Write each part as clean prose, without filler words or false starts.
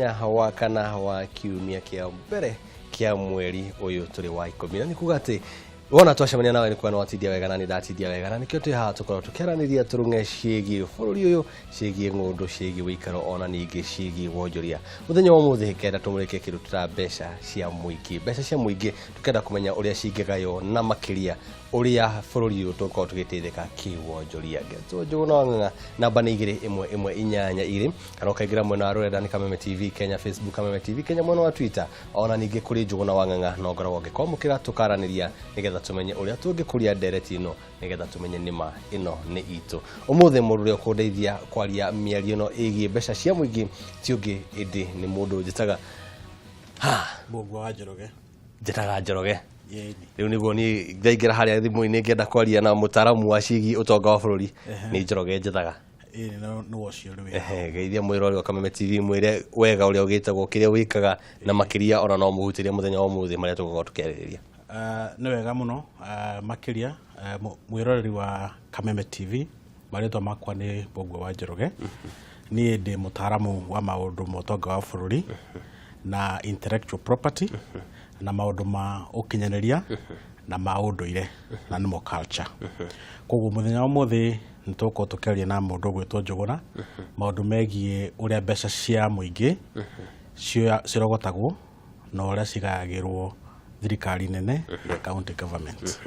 Mũthenya wa kana wa kiumia kĩa mbere kĩa mweri ũyũ tũrĩ wa 10, na nĩ kuga atĩ wona twacemania nawe nĩ kuga nĩ watindia wega na nĩ ndatindia wega, na nĩkĩo twĩ haha tũkorwo tũkĩaranĩria tũrung'e ciĩgiĩ bũrũri ũyũ, ciĩgiĩ ng'ũndũ, ciĩgiĩ ũikaro, ona ningĩ ciĩgiĩ wonjoria. Mũthenya wa ũmũthĩ ngenda tũmũrĩke kĩndũ tũta mbeca cia mũingĩ, mbeca cia mũingĩ tũkenda kũmenya ũrĩa cingĩgaywo na makĩria ũrĩa bũrũri ũyũ tũgũkorwo tũgĩteithĩka kĩwonjoria. Ngetwo Njũgũna wa Ng'ang'a, namba nĩ 21182, kana ũkaingĩra mwena wa rũrenda nĩ Kameme TV Kenya, Facebook Kameme TV Kenya, mwena wa Twitter ona ningĩ kũrĩ Njũgũna wa Ng'ang'a, no ngoragwo ngĩkwamũkĩra tũkaranĩria nĩgetha tũmenye ũrĩa tũngĩkũria ndereti ĩno, nĩgetha tũmenye nĩma ĩno nĩ itũ. Ũmũthĩ mũndũ ũrĩa ũkũndeithia kwaria mĩario ĩno ĩgiĩ mbeca cia mũingĩ ti ũngĩ ĩndĩ nĩ mũndũ njĩtaga ha Mbũngua wa Njoroge. Njĩtaga Njoroge. Yeni. Rĩu nĩguo niĩ ndaingĩra harĩa thimũ-inĩ ngĩenda kwaria na mũtaaramu wa ciĩgiĩ ũtonga wa bũrũri, nĩ Njoroge njethaga. Ĩĩ, no nĩ ũcio rĩu. Ehe, geithia mwĩrori wa Kameme TV, mwĩre wega ũrĩa ũgĩtagwo, kĩrĩa wĩkaga, na makĩria ona no mũhutĩrie mũthenya wa ũmũthĩ marĩa tũgũkorwo tũkĩarĩrĩria. Nĩ wega mũno, makĩria mwĩroreri wa Kameme TV, marĩtwa makwa nĩ Mbũngua wa Njoroge. Niĩ ndĩ mũtaaramu wa maũndũ ma ũtonga wa bũrũri na intellectual property na maũndũ ma ũkinyanĩria na ma ũndũire na nĩmo culture. Koguo mũthenya wa ũmũthĩ nĩ tũgũkorwo tũkĩaria na mũndũ ũgwĩtwo Njũgũna maũndũ megiĩ ũrĩa mbeca cia mũingĩ cirogotagwo na ũrĩa cigayagĩrwo thirikari nene na county government.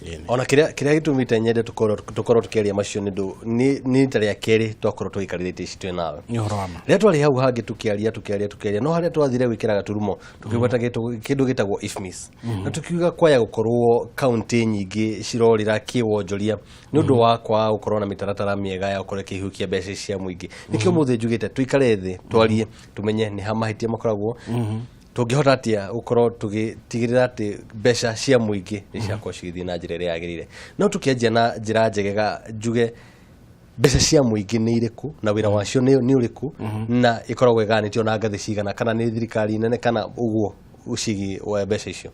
Ĩni. Ona kĩrĩa gĩtũmĩte nyende tũkorwo tũkĩaria macio nĩ ndũ nĩ rita rĩa kerĩ twakorwo tũgĩikarĩrĩte ici twĩ nawe. Nĩ ũhoro wa ma. Rĩrĩa twarĩ hau hangĩ tũkĩaria tũkĩaria tũkĩaria, no harĩa twathire gwĩkĩra gaturumo tũkĩgweta kĩndũ gĩtagwo IFMIS, na tũkiuga kwaya gũkorwo kaunti nyingĩ cirorĩra kĩwonjoria nĩ ũndũ wa kwaga gũkorwo na mĩtaratara mĩega ya gũkorwo ĩkĩhiũkia mbeca cia mũingĩ. Nĩkĩo ũmũthĩ njugĩte tũikare thĩ twarie, tũmenye nĩ ha mahĩtia makoragwo, tũngĩhota atĩa gũkorwo tũgĩtigĩrĩra atĩ mbeca cia mũingĩ nĩ ciakorwo cigĩthiĩ na njĩra ĩrĩa yagĩrĩire. No tũkĩanjia na njĩra njegega, njuge mbeca cia mũingĩ nĩ irĩkũ na wĩra wacio nĩ ũrĩkũ, na ĩkoragwo ĩgayanĩtio na ngathĩ cigana, kana nĩ thirikari nene kana ũguo ũcigiĩ wa mbeca icio?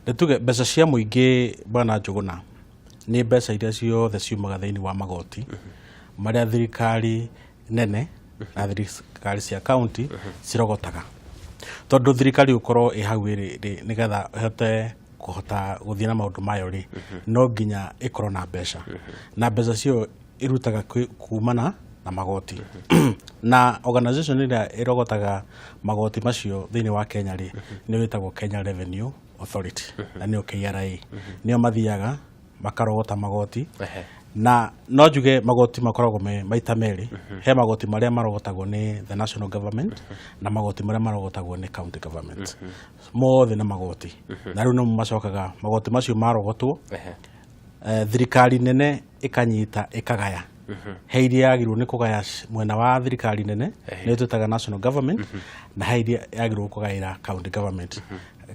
Nĩ tuge mbeca cia mũingĩ, bwana Njũgũna, nĩ mbeca iria ciothe ciumaga thĩinĩ wa magoti marĩa thirikari nene na thirikari cia kaunti cirogotaga, tondũ thirikari gũkorwo ĩ hau ĩrĩ rĩ, nĩgetha ĩhote kũhota gũthiĩ na maũndũ mayo rĩ, no nginya ĩkorwo na mbeca, na mbeca cio ĩrutaga kumana na magoti. Na organization ĩrĩa ĩrogotaga magoti macio thĩinĩ wa Kenya rĩ, nĩyo ĩtagwo Kenya Revenue Authority, na nĩyo KRA. Nĩo mathiaga makarogota magoti. Na no njuge magoti makoragwo me maita merĩ. He magoti marĩa marogotagwo nĩ the national government na magoti marĩa marogotagwo nĩ county government. Mothe nĩ magoti, na rĩu nĩmo macokaga magoti macio marogotwo, thirikari nene ĩkanyita ĩkagaya. He iria yagĩrĩirwo nĩ kũgaya mwena wa thirikari nene, nĩyo twĩtaga national government, na he iria yagĩrĩirwo kũgaĩra county government.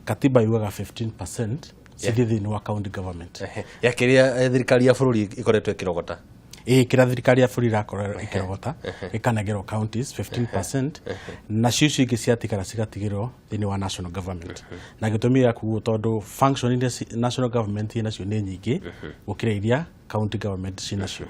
Katiba yugaga 15% cithiĩ thĩinĩ wa county government. Ya kĩrĩa thirikari ya bũrũri ĩkoretwo ĩkĩrogota. Ĩĩ, kĩrĩa thirikari ya bũrũri ĩrakorwo ĩkĩrogota ĩkanegerwo counties 15%, nacio icio ingĩ ciatigara cigatigĩrwo thĩinĩ wa national government. Na gĩtũmi gĩa kuguo tondũ function iria national government ĩnacio nĩ nyingĩ gũkĩra iria county government cinacio,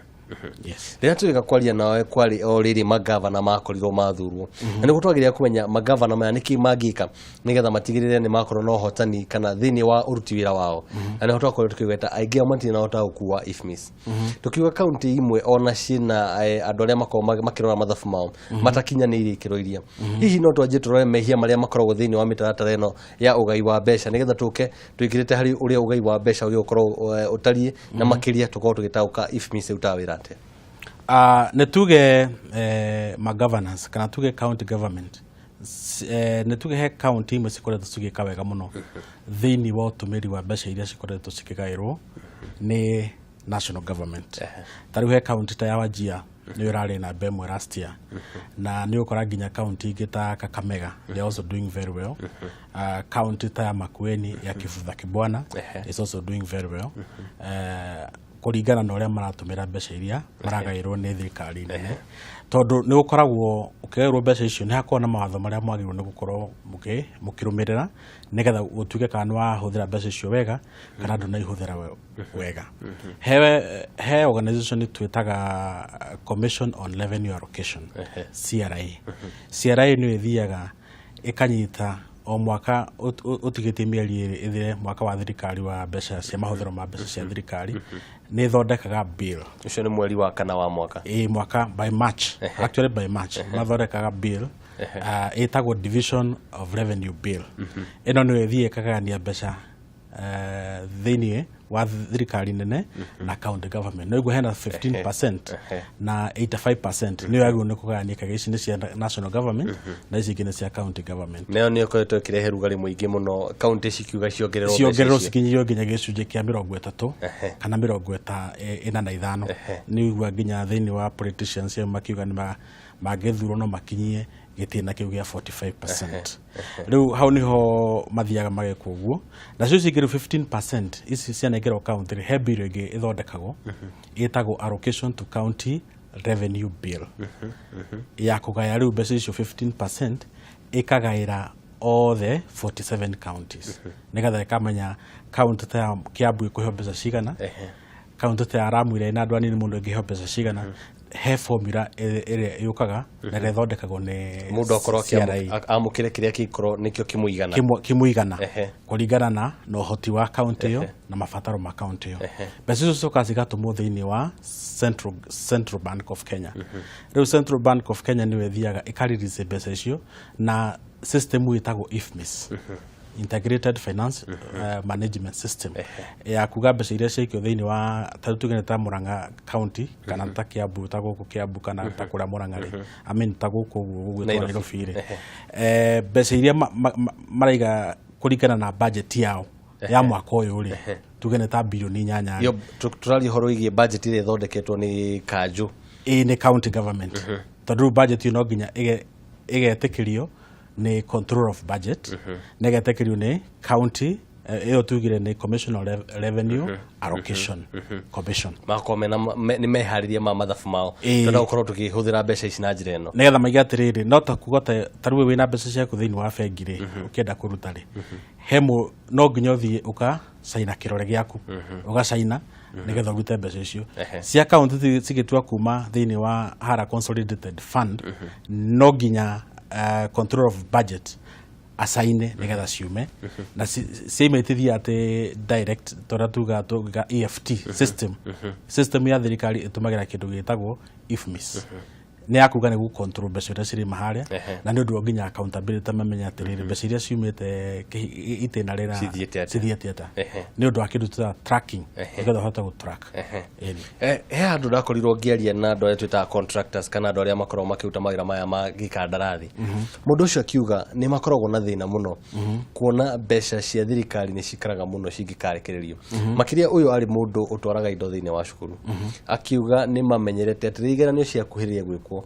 yes. Rĩrĩa tũgĩka kwaria nawe kwarĩ o rĩrĩ magavana makorirwo mathurwo, na nĩguo twagĩrĩire kũmenya magavana maya nĩkĩ mangĩka nĩgetha matigĩrĩre nĩ makorwo na ũhotani kana thĩinĩ wa ũruti wĩra wao. Na nĩho twakorirwo tũkĩgweta aingĩ ao matirĩ na ũhota wa gũkua IFMIS, tũkiuga kaunti imwe ona ciĩna andũ arĩa makoragwo makĩrora mathabu mao matakinyanĩirie ikĩro iria. Hihi no twanjie tũrore mehia marĩa makoragwo thĩinĩ wa mĩtaratara ĩno ya ũgai wa mbeca, nĩgetha tũke tũingĩrĩte harĩ ũrĩa ũgai wa mbeca ũrĩa ũkoragwo ũtariĩ, na makĩria tũkorwo tũgĩtaũka IFMIS ĩrutaga wĩra atĩa? Nĩ tuge ma governance kana tuge county government, nĩ tuge he county imwe cikoretwo cigĩka wega mũno thĩinĩ wa ũtũmĩri wa mbeca iria cikoretwo cikĩgaĩrwo nĩ national government. Ta rĩu he county ta ya Wajir, nĩyo ĩrarĩ namba 1 last year, na nĩ ũkora nginya county ingĩ ta Kakamega, they are also doing very well. County ta ya Makueni ya Kivutha Kibwana is also doing very well kũringana na ũrĩa maratũmĩra mbeca iria maragaĩrwo nĩ thirikari nene, tondũ nĩ gũkoragwo ũkĩgaĩrwo mbeca icio nĩ hakoragwo na mawatho marĩa mwagĩrĩirwo nĩ gũkorwo mũkĩrũmĩrĩra nĩgetha gũtuĩke kana nĩ wahũthĩra mbeca icio wega kana ndũnaihũthĩra wega. He organization twĩtaga Commission on Revenue Allocation, CRA. CRA nĩyo ĩthiaga Ĩkanyita o mwaka ũtigĩtie mĩeri 2 ĩthire mwaka wa thirikari wa mbeca cia mahũthĩro ma mbeca cia thirikari, nĩ ĩthondekaga bill. Ũcio nĩ mweri wa kana wa mwaka. Ĩ mwaka by March, actually by March mathondekaga bill ĩtagwo Division of Revenue Bill. Ĩno nĩyo ĩthiĩ ĩkagayania mbeca thĩinĩ wa thirikari nene na county government. No iguo hena 15% na 85%, nĩyo yagĩrĩirwo nĩ kũgayania ĩkagĩa ici nĩ cia national government na ici ingĩ nĩ cia county government. Nayo nĩ ĩkoretwo ĩkĩrehe rugarĩ mũingĩ mũno, kaunti cikiuga ciongererwo mbeca ciongererwo icio. Cikinyĩrio nginya gĩcunjĩ kĩa 35 kana 45. Nĩ igua nginya thĩinĩ wa politicians cio makiuga nĩ mangĩthurwo no makinyie gĩtĩna kĩu gĩa 45%. Rĩu hau niho mathiaga magekwo ũguo. Nacio ici ingĩ rĩu 15% ici cianengerwo county rĩ, he bill ĩngĩ ĩthondekagwo ĩtagwo Allocation to County Revenue Bill ya kũgaya rĩu mbeca icio 15%, ĩkagaĩra othe 47 counties, nĩgetha ĩkamenya county ta ya Kiambu ĩkũheo mbeca cigana, kaunti ta ya Lamu ĩrĩa ĩna andũ anini mũno ĩngĩheo mbeca cigana. He formula ĩrĩa yũkaga na ĩrĩa ĩthondekagwo nĩ Mũndũ akorwo CRA. Amũkĩre kĩrĩa kĩngĩkorwo nĩkĩo kĩmũigana. Kĩmũigana kũringana na ũhoti wa kaunti ĩyo na mabataro ma kaunti ĩyo. Mbeca icio cicokaga cigatũmwo thĩinĩ wa Central Bank of Kenya. Rĩu Central Bank of Kenya nĩyo ĩthiaga ĩkarelease mbeca icio na system ĩtagwo IFMIS, Integrated Finance Management System, ya kuga mbeca iria ciaikio thĩinĩ wa ta rĩu tuge nĩ ta Murang'a County kana ta Kiambu, ta gũkũ Kiambu kana ta kũrĩa Murang'a rĩ, I mean ta gũkũ ũguo gũgwĩtwo Nairobi. Nairobi rĩ, mbeca iria maraiga kũringana na budget yao ya mwaka ũyũ rĩ, tuge nĩ ta birioni 8 rĩ. Yo tũraria ũhoro wĩgiĩ budget ĩrĩa ĩthondeketwo nĩ kanjũ. Ĩ nĩ county government, tondũ rĩu budget ĩyo no nginya ĩgetĩkĩrio nĩ control of budget na ĩgetĩkĩrio nĩ county ĩyo tugire nĩ Commission of Revenue Allocation Commission. Magakorwo mena nĩ meharĩria ma mathabu mao. Tũrenda gũkorwo tũkĩhũthĩra mbeca ici na njĩra ĩno. Nĩgetha maige atĩrĩrĩ, no ta kuga ta rĩu wĩna mbeca ciaku thĩinĩ wa bengi rĩ, ũkĩenda kũruta rĩ, he no nginya ũthiĩ ũgacaina kĩrore gĩaku, ũgacaina nĩgetha ũrute mbeca icio. Cia kaunti cigĩtua kuma thĩinĩ wa hara Consolidated Fund, no nginya control of budget acaine nĩgetha ciume na ciaima itithia atĩ direct torĩa tuga tuga EFT system. System ya thirikari ĩtũmagĩra kĩndũ gĩtagwo IFMIS, nĩ ya kuga nĩ gũ control mbeca iria cirĩ harĩa, na nĩ ũndũ wa nginya accountability, mamenya atĩrĩrĩ, mbeca iria ciumĩte itĩna rĩra Cithiĩte atĩa? Cithiĩte atĩa, nĩ ũndũ wa kĩndũ tũtaga tracking, nĩgetha ũhote gũ track. Ĩni. He handũ ndakorirwo ngĩaria na andũ arĩa twĩtaga contractors kana andũ arĩa makoragwo makĩruta mawĩra maya ma gĩkandarathi. Mũndũ ũcio akiuga nĩ makoragwo na thĩna mũno kuona mbeca cia thirikari nĩ cikaraga mũno cingĩkarekererio, makĩria ũyũ arĩ mũndũ ũtwaraga indo thĩinĩ wa cukuru. Akiuga nĩ mamenyerete atĩ rĩrĩa igeranio ciakuhĩrĩria gwĩkwo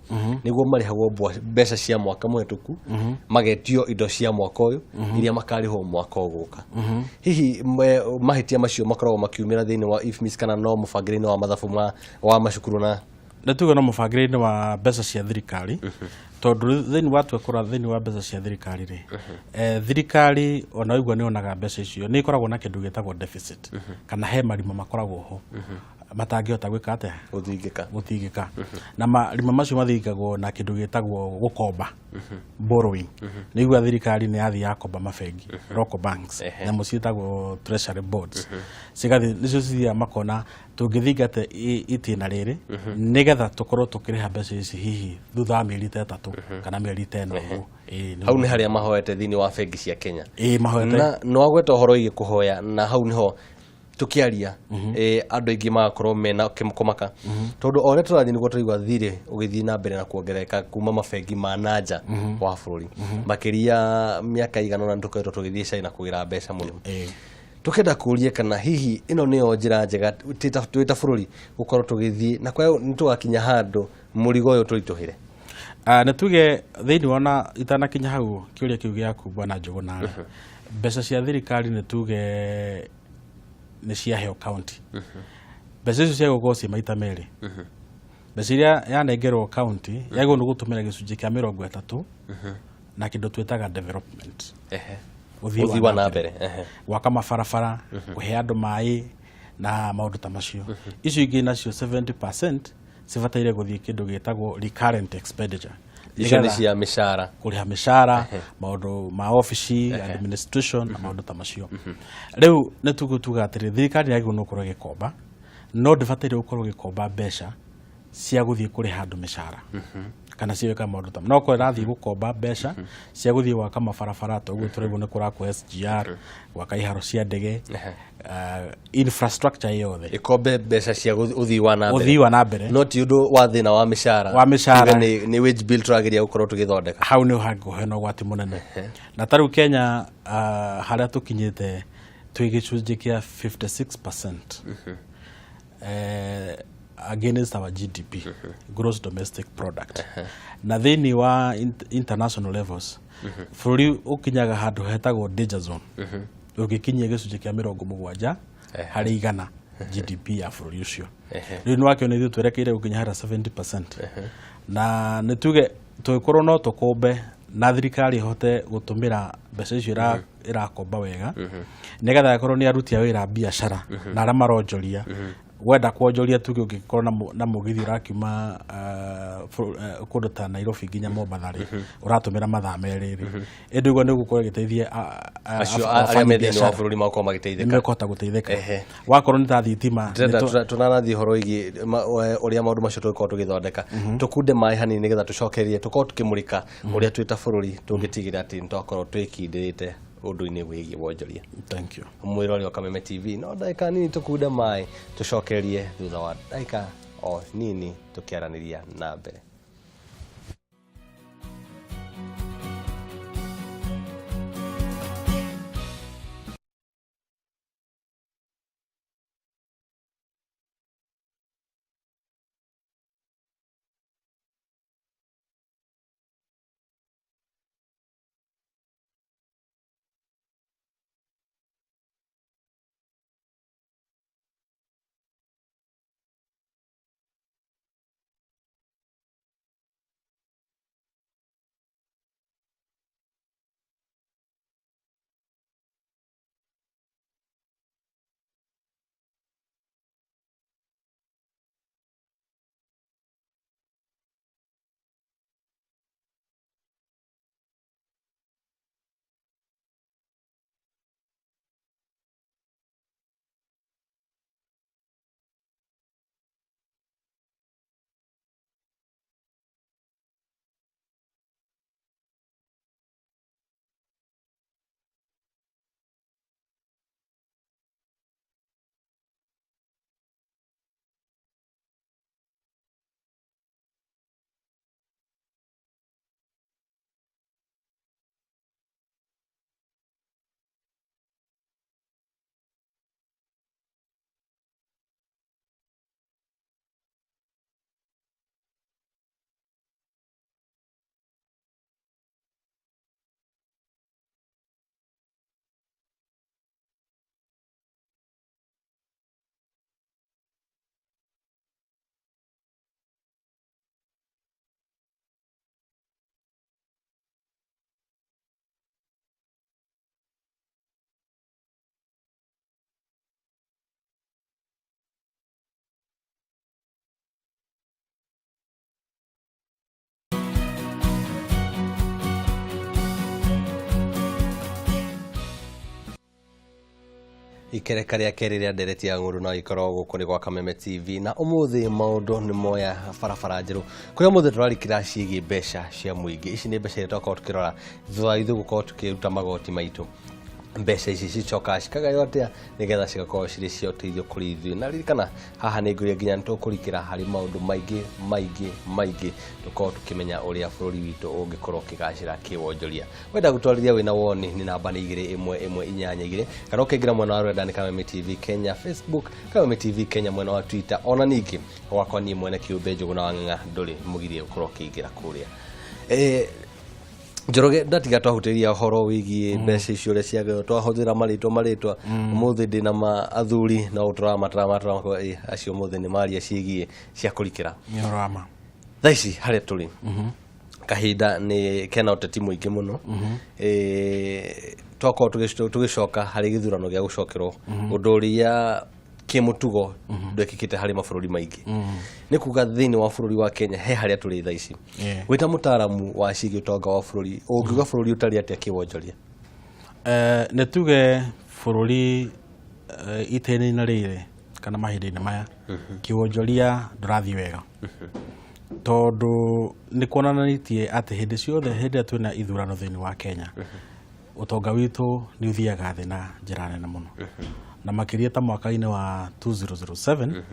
nĩguo marĩhagwo mbeca cia mwaka mũhetũku, magetio indo cia mwaka ũyũ iria makarĩhwo mwaka ũgũka. Hihi mahĩtia macio makoragwo makiumĩra thĩinĩ wa IFMIS kana no mũbangĩre-inĩ wa mathabu wa macukuru na Nĩ tuge no mũbangĩre-inĩ wa mbeca cia thirikari, tondũ thĩinĩ wa twekũra thĩinĩ wa mbeca cia thirikari rĩ, thirikari ona waigua nĩ yonaga mbeca icio, nĩ ĩkoragwo na kĩndũ gĩtagwo deficit kana he marima makoragwo ho matangĩhota gwĩka atĩa? Gũthingĩka. Gũthingĩka. Na marima macio mathingagwo na kĩndũ gĩtagwo gũkomba, borrowing. Nĩ igua thirikari nĩ yathiĩ yakomba mabengi, local banks, nyamũ ciĩtagwo treasury bonds, cigathiĩ nĩcio cithiaga makona tũngĩthingata itĩna rĩrĩ nĩgetha tũkorwo tũkĩrĩha mbeca ici hihi thutha wa mĩeri ta 3 kana mĩeri ta 4 ũguo. Ĩĩ, Hau nĩ harĩa mahoete thĩinĩ wa bengi cia Kenya. Ĩĩ, mahoete. Na nĩ wagweta ũhoro wĩgiĩ kũhoya, na hau nĩho tukiaria andũ aingĩ magakorwo mena kũmaka, tondũ o ũrĩa tũrathiĩ nĩguo tũraigua thirĩ ũgĩthiĩ na mbere na kuongerereka kuma mabengi ma nanja wa bũrũri, makĩria mĩaka igana ũna nĩtũkoretwo tũgĩthiĩ China kũgĩra mbeca mũno. Tukenda kũria kana hihi ĩno nĩyo njĩra njega twĩ ta bũrũri gũkorwo tũgĩthiĩ na kwa nĩ tũgakinya handũ mũrigo ũyũ tũritũhĩre. Nĩ tuge thĩinĩ wona itanakinya hau kĩũria kĩu gĩaku, bwana Njũgũna rĩ, mbeca cia thirikari nĩ tuge nĩ ciaheo county, mbeca icio cia gũkorwo ciĩ maita merĩ. Mbeca iria yanengerwo county yagĩrĩirwo nĩ gũtũmĩra gĩcunjĩ kĩa 30 na kĩndũ twĩtaga development, ũthii ũthii wa na mbere. Gwaka mabarabara, kũhe andũ maĩ na maũndũ ta macio. Icio ingĩ nacio 70% cibataire gũthiĩ kĩndũ gĩtagwo recurrent expenditure. Icio nĩ Nĩgetha cia mĩcara. Kũrĩha mĩcara, maũndũ ma obici, administration na maũndũ ta macio. Rĩu nĩ tuga atĩrĩ, thirikari nĩ yagĩrĩirwo nĩ gũkorwo ĩgĩkomba, no ndĩbataire gũkorwo ĩgĩkomba mbeca cia gũthiĩ kũrĩha andũ mĩcara kana cia gwĩka maũndũ ta no korwo ĩrathiĩ gũkomba mbeca cia gũthiĩ gwaka mabarabara, ta ũguo tũraigua nĩ kũrakwo SGR, gwaka iharo cia ndege, infrastructure yothe. Ĩkombe mbeca cia ũthii wa na mbere. Ũthii wa na mbere. No ti ũndũ wa thĩna wa mĩcara. Wa mĩcara. Tuge nĩ wage bill tũrageria gũkorwo tũgĩthondeka. Hau nĩho hangĩkorwo hena ũgwati mũnene. Na ta rĩu Kenya, harĩa tũkinyĩte twĩ gĩcunjĩ kĩa 56% against our GDP, gross domestic product, na thĩinĩ wa international levels bũrũri ũkinyaga handũ hetagwo danger zone ũngĩkinyia gĩcunjĩ kĩa 70% GDP ya bũrũri ũcio. Rĩu nĩ wakĩona ithuĩ twerekeire gũkinya harĩa 70%, na nĩ tuge tũgĩkorwo no tũkombe na thirikari ĩhote gũtũmĩra mbeca icio ĩrakomba wega, nĩgetha ĩkorwo nĩ aruti a wĩra a biacara na arĩa maronjoria. Wenda kuonjoria, tuge ũngĩkorwo na mũgithi ũrakiuma kũndũ ta Nairobi nginya Mombatha rĩ, ũratũmĩra mathaa 2 rĩ, ĩndĩ ũguo nĩ ũgũkorwo ĩgĩteithia acio arĩa me thĩinĩ wa bũrũri makorwo magĩteithĩka. Nĩ mekũhota gũteithĩka. Wakorwo nĩ ta thitima Ndĩrenda tũnarathiĩ ũhoro wĩgiĩ ũrĩa maũndũ macio tũgĩkorwo tũgĩthondeka. Tũkunde maĩ hanini nĩgetha tũcokerie tũkorwo tũkĩmũrĩka ũrĩa twĩ ta bũrũri tũngĩtigĩrĩra atĩ nĩ twakorwo twĩkindĩrĩte ũndũ-inĩ wĩgiĩ wonjoria. Thank you. Mwĩrori wa Kameme TV, no ndagĩka nini tũkunde maĩ, tũcokerie thutha wa ndagĩka o nini tũkĩaranĩria na mbere. Ikereka rĩa kerĩ rĩa ndereti ya ng'ũndũ no ikorwo gũkũ nĩ gwa Kameme TV, na ũmũthĩ maũndũ nĩ moya barabara njerũ, kũrĩa ũmũthĩ tũrarikĩra ciĩgiĩ mbeca cia mũingĩ. Ici nĩ mbeca iria twakorwo tũkĩrora thutha wa ithuĩ gũkorwo tũkĩruta magoti maitũ. Mbeca ici cicokaga cikagaywo atĩa nĩgetha cigakorwo cirĩ cia ũteithio kũrĩ ithuĩ? Na ririkana haha nĩ ngũria nginya nĩ tũkũrikĩra harĩ maũndũ maingĩ maingĩ maingĩ, tũkorwo tũkĩmenya ũrĩa bũrũri witũ ũngĩkorwo ũkĩgacĩra kĩwonjoria. Wenda gũtwarithia wĩna woni, nĩ namba nĩ 21182, kana ũkaingĩra mwena wa rũrenda nĩ Kameme TV Kenya Facebook, Kameme TV Kenya mwena wa Twitter, ona ningĩ gwakwa niĩ mwene kĩũmbe Njũgũna wa Ng'ang'a ndũrĩ mũgirie gũkorwo ũkĩingĩra kũrĩa. Njoroge, ndatiga twahutĩria ũhoro wĩgiĩ mbeca icio ũrĩa ciagĩrĩirwo, twahũthĩra marĩtwa. Ũmũthĩ ndĩna ma athuri no tũramatara acio ũmũthĩ nĩ maria ciĩgiĩ cia kũrikĩra. Nĩ ũhoro wa ma. Thaa ici harĩa tũrĩ kahinda nĩ kena ũteti mũingĩ mũno. Twakorwo tũgĩcoka harĩ gĩthurano gĩa gũcokerwo, ũndũ ũrĩa Kĩmũtugo ndwekĩkĩte harĩ mabũrũri maingĩ. Nĩ kuga thĩinĩ wa bũrũri wa Kenya he harĩa tũrĩ thaa ici. Wĩ ta mũtaaramu wa ciĩgiĩ ũtonga wa bũrũri, ũngiuga bũrũri ũtariĩ atĩa kĩwonjoria? Nĩ tuge bũrũri itĩna-inĩ rĩrĩ kana mahinda-inĩ maya, kĩwonjoria ndũrathiĩ wega, tondũ nĩ kuonanĩtie atĩ hĩndĩ ciothe hĩndĩ ĩrĩa twĩna ithurano thĩinĩ wa Kenya, ũtonga witũ nĩ ũthiaga thĩ na njĩra nene mũno, na makĩria ta mwaka-inĩ wa 2007.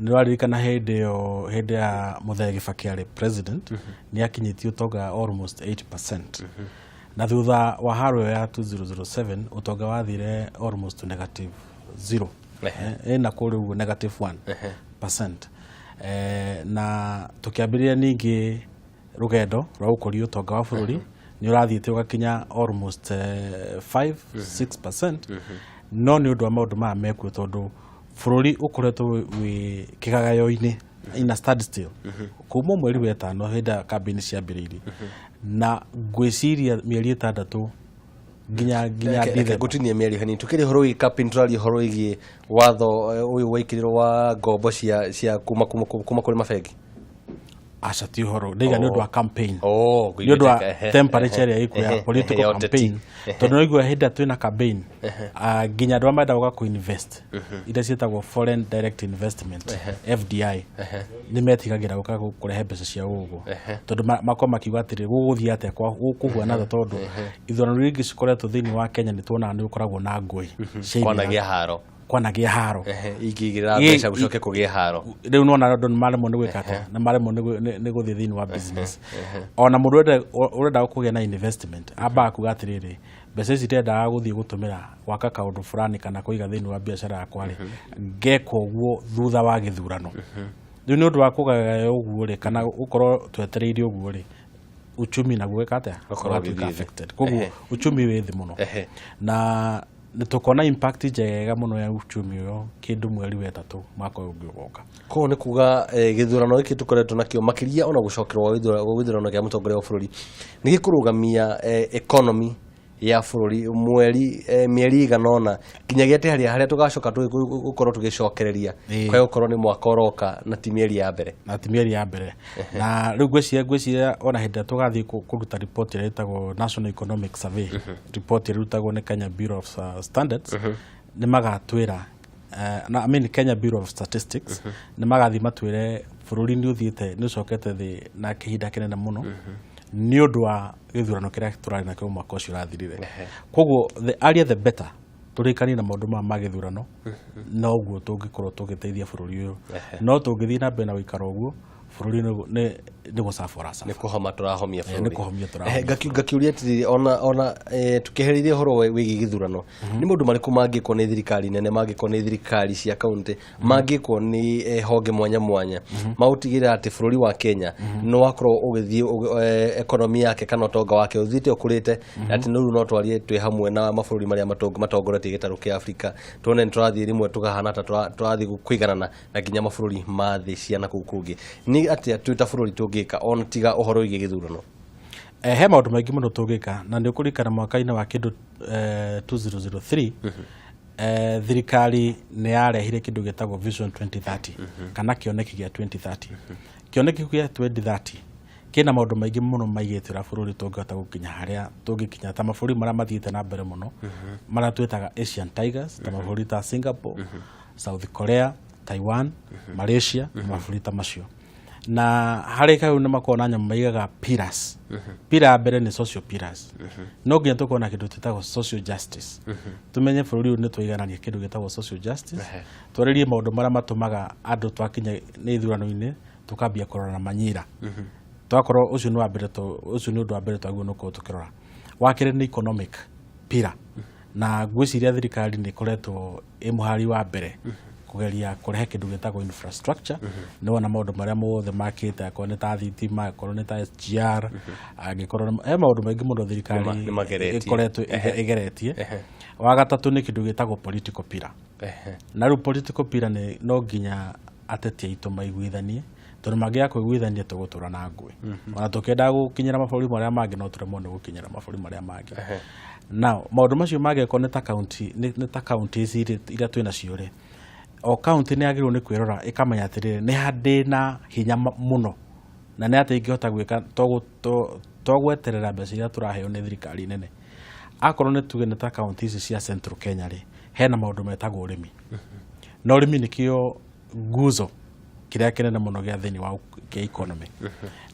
Nĩ waririkana hĩndĩ ĩyo, hĩndĩ ya Mũthee Kibaki arĩ president, nĩ akinyĩtie ũtonga almost 8%, na thutha wa haro ĩyo ya 2007 ũtonga wathire almost to negative zero, ĩna kũrĩ ũguo negative 1%. Na tũkĩambĩrĩria ningĩ rũgendo rwa gũkũria ũtonga wa bũrũri, nĩ ũrathiĩte ũgakinya almost 5 6%, no nĩ ũndũ wa maũndũ maya mekuo, tondũ bũrũri ũkoretwo wĩ kĩgagayo-inĩ, in a standstill, kuma mweri wa ĩtano hĩndĩ ya kambĩini ciambĩrĩirie, na ngwĩciria mĩeri 6 nginya Reke December. Ngũtinie mĩario hanini. Tukĩrĩ ũhoro wĩgiĩ campaign, tũraria ũhoro wĩgiĩ watho ũyũ waikĩrĩrwo wa ngombo cia kuma kũrĩ mabengi. Aca, ti ũhoro ndaiga, nĩ ũndũ wa campaign. Oh, Nĩ ũndũ wa temperature ĩrĩa ĩkuo ya political ya ũteti. campaign, tondũ nĩ ũiguaga hĩndĩ ĩrĩa twĩna campaign, nginya andũ arĩa marenda gũka kũ-invest, iria ciĩtagwo foreign direct investment, FDI, nĩ metigagĩra gũka kũrehe mbeca ciao gũkũ, tondũ makorwo makiuga atĩrĩ, gũgũthiĩ atĩa, gũkũhuana atĩa, tondũ ithurano iria ingĩ cikoretwo thĩinĩ wa Kenya nĩ tuonaga nĩ gũkoragwo na ngũĩ cia kwanagĩa ithurano. Haro. Kwanagĩa haro. Ingĩigĩrĩra mbeca gũcoke kũgĩe haro. Rĩu nona andũ nĩ maremwo nĩ gwĩka atĩa, nĩ maremwo nĩ gũthiĩ thĩinĩ wa business. Ona mũndũ ũrenda kũgĩa na investment ambaga kuga atĩrĩrĩ, mbeca ici ndĩrendaga gũthiĩ gũtũmĩra gwaka kaũndũ fulani kana kũiga thĩinĩ wa biacara yakwa rĩ, ngeka ũguo thutha wa gĩthurano. Rĩu nĩ ũndũ wa kũgaya ũguo rĩ, kana gũkorwo twetereire ũguo rĩ, uchumi naguo gwĩka atĩa? Ũgakorwo ũgatuĩka ũgĩthiĩ thĩ. Affected. Koguo uchumi wĩ thĩ mũno, na nĩ tũkona impact njega mũno ya uchumi ũyũ kĩndũ mweri wa ĩtatũ mwaka ũyũ ũngĩ ũgoka. Koguo nĩ kuga gĩthurano gĩkĩ tũkoretwo nakĩo, makĩria ona gũcokerwo gwa gĩthurano kĩa mũtongoria wa bũrũri, nĩ gĩkũrũgamia economy ya bũrũri mweri mĩeri igana ũna nginyagia atĩ harĩa tũgacoka gũkorwo tũgĩcokereria, kwa gũkorwo nĩ mwaka ũroka na ti mĩeri ya mbere. Na ti mĩeri ya mbere. Na rĩu ngwĩciria ona hĩndĩ ĩrĩa tũgathiĩ kũruta report ĩrĩa ĩtagwo National Economic Survey report, ĩrĩa ĩrutagwo nĩ Kenya Bureau of Standards, nĩ magatwĩra, na, I mean Kenya Bureau of Statistics, nĩ magathiĩ matwĩre bũrũri nĩ ũthiĩte, nĩ ũcokete thĩ na kĩhinda kĩnene mũno nĩ ũndũ wa gĩthurano kĩrĩa tũrarĩ nakĩo mwaka ũcio ũrathirire. Koguo the earlier the better tũrĩkanie na maũndũ maya ma gĩthurano, noguo tũngĩkorwo tũgĩteithia bũrũri ũyũ. No tũngĩthiĩ na mbere na gũikara ũguo, bũrũri nĩ gũcaba ũracaba. Nĩ kũhoma tũrahomia Nĩ bũrũri. Kũhomia tũrahomia. Ngakiũria atĩrĩrĩ, ona tukĩheririe ũhoro wĩgiĩ gĩthurano, nĩ maũndũ marĩkũ mangĩkwo nĩ thirikari nene, mangĩkwo nĩ thirikari cia kaunti, mangĩkwo nĩ honge mwanya mwanya magũtigĩrĩra atĩ bũrũri wa Kenya nĩ wakorwo ũgĩthiĩ economy yake kana ũtonga wake ũthiĩte ũkũrĩte, atĩ rĩu no twarie twĩ hamwe na mabũrũri marĩa matongoretie gĩtarũ kĩa Afrika, tuone nĩ tũrathiĩ rĩmwe tũkahana ta tũrathiĩ kũiganana na nginya mabũrũri ma thĩ cia na kũu kũngĩ? Nĩ atĩa twĩ ta bũrũri tũngĩka ona tiga ũhoro wĩgiĩ gĩthurano? He maũndũ maingĩ mũno tũngĩka, na nĩ ũkũririkana mwaka-inĩ wa kĩndũ 2003, thirikari nĩ yarehire kĩndũ gĩtagwo Vision 2030 kana kĩoneki gĩa 2030. Kĩoneki kĩu gĩa 2030 kĩna maũndũ maingĩ mũno maigĩte ũrĩa bũrũri tũngĩhota gũkinya harĩa tũngĩkinya ta mabũrũri marĩa mathiĩte na mbere mũno, marĩa twĩtaga Asian Tigers, ta mabũrũri ta Singapore, South Korea, Taiwan, Malaysia na mabũrũri ta macio. Na harĩ kau nĩ makoragwo na nyamũ maigaga pillars. Pillar ya mbere nĩ social pillars. No nginya tũkorwo na kĩndũ twĩtagwo social justice, tũmenye bũrũri ũyũ nĩ twaiganania kĩndũ gĩtagwo social justice, twarĩrie maũndũ marĩa matũmaga andũ twakinya nĩ ithurano-inĩ tũkambia kũrora na manyira twakorwo. Ũcio nĩ wa mbere, ũcio nĩ ũndũ wa mbere twagĩrĩirwo nĩ gũkorwo tũkĩrora. Wa kerĩ nĩ economic pillar, na ngwĩciria thirikari nĩ ĩkoretwo ĩ mũhari wa mbere kũgeria kũrehe kĩndũ gĩtagwo infrastructure. Nĩ wona maũndũ marĩa mothe makĩte, akorwo nĩ ta thitima, akorwo nĩ ta SGR, angĩkorwo he maũndũ maingĩ mũno thirikari Nĩ mageretie. ĩkoretwo ĩgeretie. Wa gatatũ nĩ kĩndũ gĩtagwo political pillar. Na rĩu political pillar nĩ no nginya ateti aitũ maiguithanie, tondũ mangĩaga kũiguithania tũgũtũra na ngũĩ. Ona tũkĩendaga gũkinyĩra mabũrũri marĩa mangĩ, no tũremwo nĩ gũkinyĩra mabũrũri marĩa mangĩ. Now maũndũ macio mangĩkorwo nĩ ta county, nĩ ta counties iria twĩ nacio rĩ, O kaunti nĩ yagĩrĩirwo nĩ kwĩrora ĩkamenya atĩrĩrĩ, nĩ ha ndĩna hinya mũno na nĩ atĩ ingĩhota gwĩka to gweterera mbeca iria tũraheo nĩ thirikari nene. Akorwo nĩ tuge nĩ ta kaunti ici cia Central Kenya rĩ, hena maũndũ metagwo ũrĩmi, na ũrĩmi nĩkĩo nguzo kĩrĩa kĩnene mũno gĩa thĩinĩ wa kĩa economy.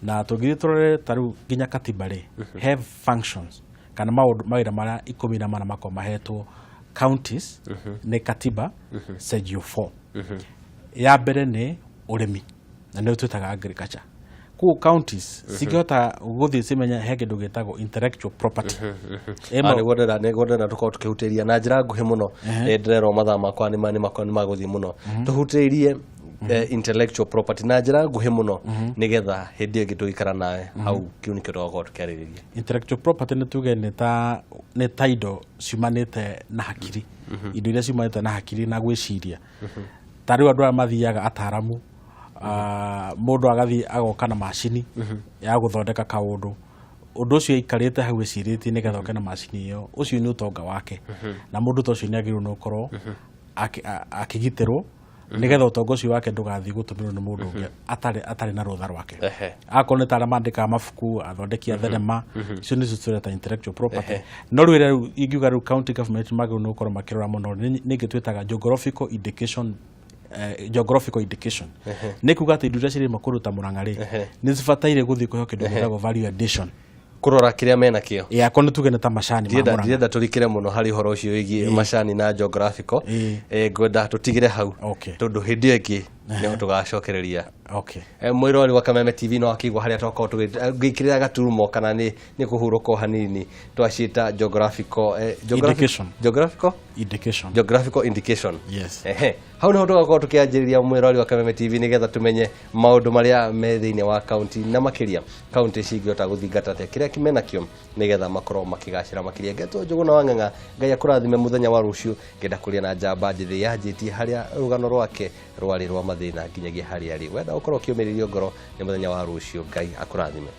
Na tũngĩthiĩ tũrore ta rĩu nginya katiba rĩ, he functions kana maũndũ mawĩra marĩa 14 makoragwo mahetwo counties nĩ katiba Section 4. Ya mbere nĩ ũrĩmi, na nĩyo twĩtaga agriculture. Koguo counties cingĩhota gũthiĩ cimenye he kĩndũ gĩtagwo intellectual property. Nĩguo ndĩrenda tũkorwo tũkĩhutĩria na njĩra nguhĩ mũno. Ndĩrerwo mathaa makwa nĩ magũthiĩ mũno. Tũhutĩrie intellectual property na njĩra nguhĩ mũno, nĩgetha hĩndĩ ĩyo ĩngĩ tũgĩikara nawe hau, kĩu nĩkĩo tũgakorwo tũkĩarĩrĩria. Intellectual property nĩ tuge nĩ ta indo ciumanĩte na hakiri, indo iria ciumanĩte na hakiri na gwĩciria. Ta rĩu andũ aya mathiaga ataramu, mũndũ agathiĩ agoka na macini ya gũthondeka kaũndũ, ũndũ ũcio aikarĩte hau ecirĩtie nĩgetha oke na macini ĩyo, ũcio nĩ ũtonga wake. Na mũndũ ta ũcio nĩ agĩrĩirwo nĩ gũkorwo akĩgitĩrwo nĩgetha ũtonga ũcio wake ndũgathiĩ gũtũmĩrwo nĩ mũndũ ũngĩ atarĩ na rũtha rwake. Akorwo nĩ ta arĩa mandĩkaga mabuku, athondeki a thenema, icio nĩcio tũreta intellectual property. No rĩu ĩrĩa rĩu ingiuga rĩu county government magĩrĩirwo nĩ gũkorwo makĩrora mũno nĩ ĩngĩ twĩtaga geographical indication. Geographical indication nĩ kuga atĩ indo iria cirĩma kũndũ ta Mũrang'a rĩ, nĩ cibataire gũthiĩ kũheo kĩndũ gĩtagwo value addition. Kũrora kĩrĩa mena kĩo. Ĩ, akorwo nĩ tuge nĩ ta macani ma Ndirenda Mũrang'a. Ndirenda tũrikĩre mũno harĩ ũhoro ũcio wĩgiĩ macani na geographical. Ngwenda tũtigĩre hau, tondũ hĩndĩ ĩyo ĩngĩ nĩho tũgacokereria. Mwĩrori wa Kameme TV, no akĩigua harĩa twakorwo ngĩikĩrĩra gaturumo kana nĩ kũhurũka o hanini, twaciĩta geographical Indication. Geographical indication. Geographical indication. Yes. Ehe, hau niho tũgakorwo tũkĩanjĩrĩria, mwĩrori wa Kameme TV, nĩgetha tũmenye maũndũ marĩa me thĩinĩ wa kaunti, na makĩria kaunti cingĩhota gũthingata atĩa kĩrĩa menakĩo nĩgetha makorwo makĩgacĩra makĩria. Ngetwo Njũgũna wa Ng'ang'a. Ngai akũrathime. Mũthenya wa rũciũ ngenda kũrĩa na njamba njĩthĩ yanjĩtie harĩa rũgano rwake rwarĩ rwa mathĩna nginyagia harĩa arĩ. Wenda ũkorwo ũkĩũmĩrĩrio ngoro nĩ mũthenya wa rũciũ. Ngai akũrathime.